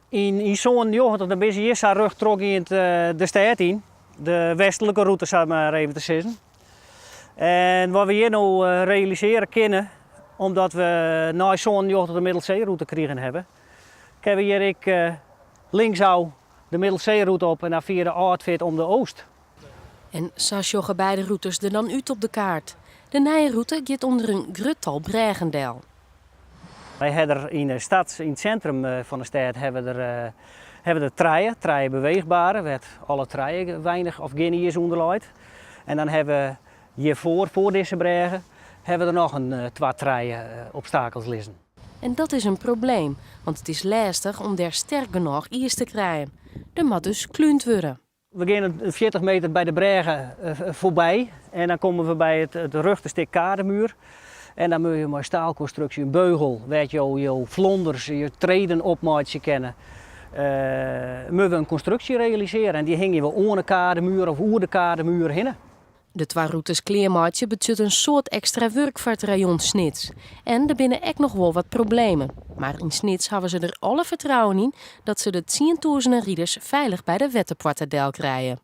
Yn 97 dan binne se hjir sa rjocht trochgeand de stêd yn, de westlike rûte sa mar even te sizzen. En wat we hjir no realisearje kinne, omdat we nei 97 de Middelseerûte krigen hawwe, kinne we hjir ek linksôf de Middelseerûte op en dan fia de âldfeart om de Oost. En sa sjogge beide rûtes der dan út op de kaart. De nije rûte giet ûnder in grut tal brêgen del. Wy ha der yn de stad, yn it sintrum fan de stêd, hawwe der hawwe der trije, trije beweechbare, wêr't alle trije weinich of gjin iis ûnder leit. En dan hawwe we hjirfoar, foar dizze brêge, hawwe der noch in twa, trije obstakels lizzen. En dat is in probleem, want it is lêstich om dêr sterk genôch iis te krijen. Der moat dus klúnd wurde. We gean in 40 meter by de brêge foarby en dan komme we by it rjochte stik kademuur. En dan moatte je mei staalkonstruksje in beugel wêr't jo jo flonders, jo treden op meitsje kinne. Moatte we in konstruksje realisearje en dy hingje we oan de kademuur of oer de kademuur hinne. De twa rûtes klearmeitsje betsjut in soad ekstra wurk foar it rayon Snits. En der binne ek noch wol wat problemen. Mar yn Snits hawwe se der alle fertrouwen yn dat se de tsientûzenen riders feilich by de wetterpoarte del krije.